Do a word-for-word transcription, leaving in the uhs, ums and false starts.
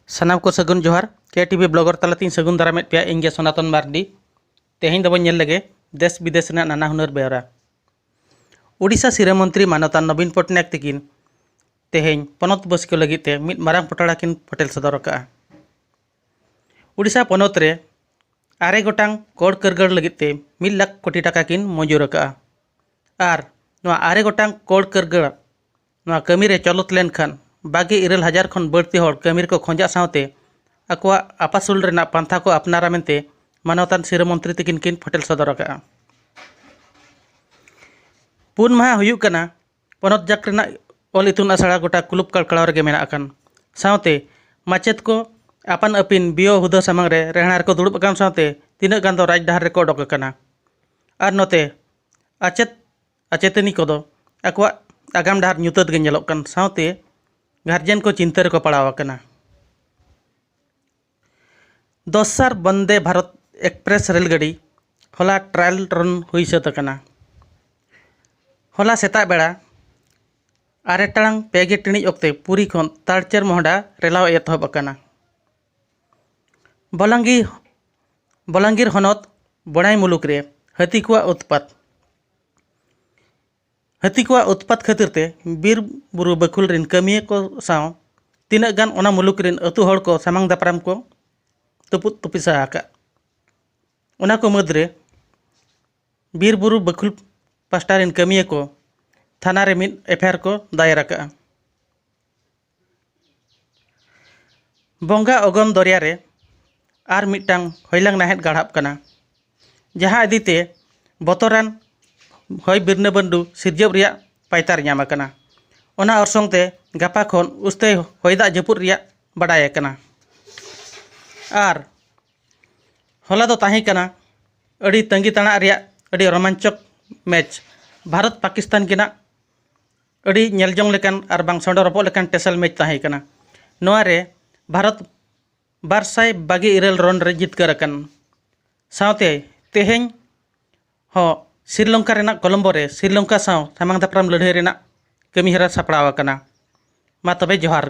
ᱥᱟᱱᱟᱢ ᱠᱚ ᱥᱟᱹᱜᱩᱱ ᱡᱚᱦᱟᱨ᱾ ᱠᱮ ᱴᱤ ᱵᱷᱤ ᱵᱞᱚᱜᱟᱨ ᱛᱟᱞᱟᱛᱮᱧ ᱥᱟᱹᱜᱩᱱ ᱫᱟᱨᱟᱢᱮᱫ ᱯᱮᱭᱟ᱾ ᱤᱧ ᱜᱮ ᱥᱚᱱᱟᱛᱚᱱ ᱢᱟᱨᱰᱤ᱾ ᱛᱮᱦᱮᱧ ᱫᱚᱵᱚᱱ ᱧᱮᱞ ᱞᱮᱜᱮ ᱫᱮᱥ ᱵᱤᱫᱮᱥ ᱨᱮᱱᱟᱜ ᱱᱟᱱᱟ ᱦᱩᱱᱟᱹᱨ ᱵᱮᱣᱨᱟ᱾ ᱳᱰᱤᱥᱟ ᱥᱤᱨᱟᱹ ᱢᱚᱱᱛᱨᱤ ᱢᱟᱱᱚᱛᱟᱱ ᱱᱚᱵᱤᱱ ᱯᱚᱴᱱᱟᱭᱮᱠ ᱛᱤᱠᱤᱱ ᱛᱮᱦᱮᱧ ᱯᱚᱱᱚᱛ ᱵᱟᱹᱥᱤ ᱠᱚ ᱞᱟᱹᱜᱤᱫ ᱛᱮ ᱢᱤᱫ ᱢᱟᱨᱟᱝ ᱯᱚᱴᱚᱲᱟ ᱠᱤᱱ ᱯᱷᱚᱴᱮᱞ ᱥᱚᱫᱚᱨ ᱟᱠᱟᱫᱼᱟ᱾ ᱳᱰᱤᱥᱟ ᱯᱚᱱᱚᱛ ᱨᱮ ᱟᱨᱮ ᱜᱚᱴᱟᱝ ᱠᱚᱲ ᱠᱟᱹᱨᱜᱟᱹᱲ ᱞᱟᱹᱜᱤᱫ ᱛᱮ ᱢᱤᱫ ᱞᱟᱠᱷ ᱠᱳᱴᱤ ᱴᱟᱠᱟ ᱠᱤᱱ ᱢᱚᱧᱡᱩᱨ ᱟᱠᱟᱫᱼᱟ᱾ ᱟᱨ ᱱᱚᱣᱟ ᱟᱨᱮ ᱜᱚᱴᱟᱝ ᱠᱚᱲ ᱠᱟᱹᱨᱜᱟᱹᱲ ᱱᱚᱣᱟ ᱠᱟᱹᱢᱤ ᱨᱮ ᱪᱚᱞᱚᱛ ᱞᱮᱱᱠᱷᱟᱱ ᱵᱟᱜᱮ ᱤᱨᱟᱹᱞ ᱦᱟᱡᱟᱨ ᱠᱷᱚᱱ ᱵᱟᱹᱲᱛᱤ ᱦᱚᱲ ᱠᱟᱹᱢᱤ ᱨᱮᱠᱚ ᱠᱷᱚᱸᱡᱟ ᱥᱟᱶᱛᱮ ᱟᱠᱚᱣᱟᱜ ᱟᱯᱟᱥᱩᱞ ᱨᱮᱱᱟᱜ ᱯᱟᱱᱛᱷᱟ ᱠᱚ ᱟᱯᱱᱟᱨᱟ ᱢᱮᱱᱛᱮ ᱢᱟᱱᱚᱛᱟᱱ ᱥᱤᱨᱟᱹ ᱢᱚᱱᱛᱨᱤ ᱛᱤᱠᱤᱱ ᱠᱤᱱ ᱯᱷᱚᱴᱮᱞ ᱥᱚᱫᱚᱨ ᱟᱠᱟᱫᱼᱟ᱾ ᱯᱩᱱ ᱢᱟᱦᱟ ᱦᱩᱭᱩᱜ ᱠᱟᱱᱟ ᱯᱚᱱᱚᱛ ᱡᱟᱠ ᱨᱮᱱᱟᱜ ᱚᱞ ᱤᱛᱩᱱ ᱟᱥᱲᱟ ᱜᱚᱴᱟ ᱠᱩᱞᱩᱯ ᱠᱟᱲᱠᱲᱟᱣ ᱨᱮᱜᱮ ᱢᱮᱱᱟᱜ ᱟᱠᱟᱱ ᱥᱟᱶᱛᱮ ᱢᱟᱪᱮᱫ ᱠᱚ ᱟᱯᱟᱱ ᱟᱹᱯᱤᱱ ᱵᱤᱭᱳ ᱦᱩᱫᱟᱹ ᱥᱟᱢᱟᱝ ᱨᱮ ᱨᱮᱦᱲᱟ ᱨᱮᱠᱚ ᱫᱩᱲᱩᱵ ᱟᱠᱟᱱ ᱥᱟᱶᱛᱮ ᱛᱤᱱᱟᱹᱜ ᱜᱟᱱ ᱫᱚ ᱨᱟᱡᱽ ᱰᱟᱦᱟᱨ ᱨᱮᱠᱚ ᱚᱰᱚᱠ ᱟᱠᱟᱱᱟ᱾ ᱟᱨ ᱱᱚᱛᱮ ᱟᱪᱮᱫ ᱟᱪᱮᱛᱟᱹᱱᱤ ᱠᱚᱫᱚ ᱟᱠᱚᱣᱟᱜ ᱟᱜᱟᱢ ᱰᱟᱦᱟᱨ ᱧᱩᱛᱟᱹᱛ ᱜᱮ ᱧᱮᱞᱚᱜ ᱠᱟᱱ ᱥᱟᱶᱛᱮ ᱜᱟᱨᱡᱮᱱ ᱠᱚ ᱪᱤᱱᱛᱟᱹ ᱨᱮᱠᱚ ᱯᱟᱲᱟᱣ ᱟᱠᱟᱱᱟ᱾ ᱫᱚᱥᱟᱨ ᱵᱚᱱᱫᱮ ᱵᱷᱟᱨᱚᱛ ᱮᱠᱥᱯᱨᱮᱥ ᱨᱮᱞ ᱜᱟᱹᱰᱤ ᱦᱚᱞᱟ ᱴᱨᱟᱭᱟᱞ ᱨᱟᱱ ᱦᱩᱭ ᱥᱟᱹᱛ ᱟᱠᱟᱱᱟ᱾ ᱦᱚᱞᱟ ᱥᱮᱛᱟᱜ ᱵᱮᱲᱟ ᱟᱨᱮ ᱴᱟᱲᱟᱝ ᱯᱮ ᱜᱮ ᱴᱤᱬᱤᱡ ᱚᱠᱛᱮ ᱯᱩᱨᱤ ᱠᱷᱚᱱ ᱛᱟᱲᱪᱮᱨ ᱢᱚᱦᱰᱟ ᱨᱮᱞᱟᱣ ᱮᱛᱚᱦᱚᱵ ᱟᱠᱟᱱᱟ᱾ ᱵᱚᱞᱟᱝᱜᱤ ᱵᱚᱞᱟᱝᱜᱤᱨ ᱦᱚᱱᱚᱛ ᱵᱚᱲᱟᱭ ᱢᱩᱞᱩᱠ ᱨᱮ ᱦᱟᱹᱛᱤ ᱠᱚᱣᱟᱜ ᱩᱛᱯᱟᱛ᱾ ᱦᱟᱹᱛᱤ ᱠᱚᱣᱟᱜ ᱩᱛᱯᱟᱛ ᱠᱷᱟᱹᱛᱤᱨ ᱛᱮ ᱵᱤᱨ ᱵᱩᱨᱩ ᱵᱟᱹᱠᱷᱩᱞ ᱨᱤᱱ ᱠᱟᱹᱢᱤᱭᱟᱹ ᱠᱚ ᱥᱟᱶ ᱛᱤᱱᱟᱹᱜ ᱜᱟᱱ ᱚᱱᱟ ᱢᱩᱞᱩᱠ ᱨᱤᱱ ᱟᱹᱛᱩ ᱦᱚᱲ ᱠᱚ ᱥᱟᱢᱟᱝ ᱫᱟᱯᱨᱟᱢ ᱠᱚ ᱛᱩᱯᱩᱫ ᱛᱩᱯᱤᱥᱟ ᱟᱠᱟᱫ᱾ ᱚᱱᱟ ᱠᱚ ᱢᱩᱫᱽᱨᱮ ᱵᱤᱨ ᱵᱩᱨᱩ ᱵᱟᱹᱠᱷᱩᱞ ᱯᱟᱥᱴᱟ ᱨᱤᱱ ᱠᱟᱹᱢᱤᱭᱟᱹ ᱠᱚ ᱛᱷᱟᱱᱟ ᱨᱮ ᱢᱤᱫ ᱮᱯᱷ ᱟᱭ ᱟᱨ ᱠᱚ ᱫᱟᱭᱮᱨ ᱟᱠᱟᱫᱼᱟ᱾ ᱵᱚᱸᱜᱟ ᱚᱜᱚᱢ ᱫᱚᱨᱭᱟ ᱨᱮ ᱟᱨ ᱢᱤᱫᱴᱟᱝ ᱦᱚᱭᱞᱟᱝ ᱱᱟᱦᱮᱫ ᱜᱟᱲᱦᱟᱵ ᱠᱟᱱᱟ, ᱡᱟᱦᱟᱸ ᱤᱫᱤ ᱛᱮ ᱵᱚᱛᱚᱨᱟᱱ ᱦᱚᱭ ᱵᱤᱨᱱᱟᱹ ᱵᱟᱹᱱᱰᱩ ᱥᱤᱨᱡᱟᱹᱣ ᱨᱮᱭᱟᱜ ᱯᱟᱭᱛᱟᱨ ᱧᱟᱢ ᱟᱠᱟᱱᱟ᱾ ᱚᱱᱟ ᱚᱨᱥᱚᱝ ᱛᱮ ᱜᱟᱯᱟ ᱠᱷᱚᱱ ᱩᱥᱛᱟᱹᱭ ᱦᱚᱭ ᱫᱟᱜ ᱡᱟᱹᱯᱩᱫ ᱨᱮᱭᱟᱜ ᱵᱟᱰᱟᱭ ᱟᱠᱟᱱᱟ᱾ ᱟᱨ ᱦᱚᱞᱟ ᱫᱚ ᱛᱟᱦᱮᱸ ᱠᱟᱱᱟ ᱟᱹᱰᱤ ᱛᱟᱺᱜᱤ ᱛᱟᱲᱟᱜ ᱨᱮᱭᱟᱜ ᱟᱹᱰᱤ ᱨᱳᱢᱟᱧᱪᱚᱠ ᱢᱮᱪ᱾ ᱵᱷᱟᱨᱚᱛ ᱯᱟᱠᱤᱥᱛᱟᱱ ᱠᱤᱱᱟᱜ ᱟᱹᱰᱤ ᱧᱮᱞ ᱡᱚᱝ ᱞᱮᱠᱟᱱ ᱟᱨ ᱵᱟᱝ ᱥᱚᱸᱰᱚ ᱨᱚᱯᱚᱜ ᱞᱮᱠᱟᱱ ᱴᱮᱥᱮᱞ ᱢᱮᱪ ᱛᱟᱦᱮᱸ ᱠᱟᱱᱟ᱾ ᱱᱚᱣᱟ ᱨᱮ ᱵᱷᱟᱨᱚᱛ ᱵᱟᱨ ᱥᱟᱭ ᱵᱟᱜᱮ ᱤᱨᱟᱹᱞ ᱨᱚᱱ ᱨᱮ ᱡᱤᱛᱠᱟᱹᱨ ᱟᱠᱟᱱ ᱥᱟᱶᱛᱮ ᱛᱮᱦᱮᱧ ᱦᱚᱸ ᱥᱨᱤᱞᱚᱝᱠᱟ ᱨᱮᱱᱟᱜ ᱠᱚᱞᱚᱢᱵᱳ ᱨᱮ ᱥᱨᱤᱞᱚᱝᱠᱟ ᱥᱟᱶ ᱥᱟᱢᱟᱝ ᱫᱟᱯᱨᱟᱢ ᱞᱟᱹᱲᱦᱟᱹᱭ ᱨᱮᱱᱟᱜ ᱠᱟᱹᱢᱤᱦᱚᱨᱟ ᱥᱟᱯᱲᱟᱣ ᱟᱠᱟᱱᱟ᱾ ᱢᱟ ᱛᱚᱵᱮ ᱡᱚᱦᱟᱨ᱾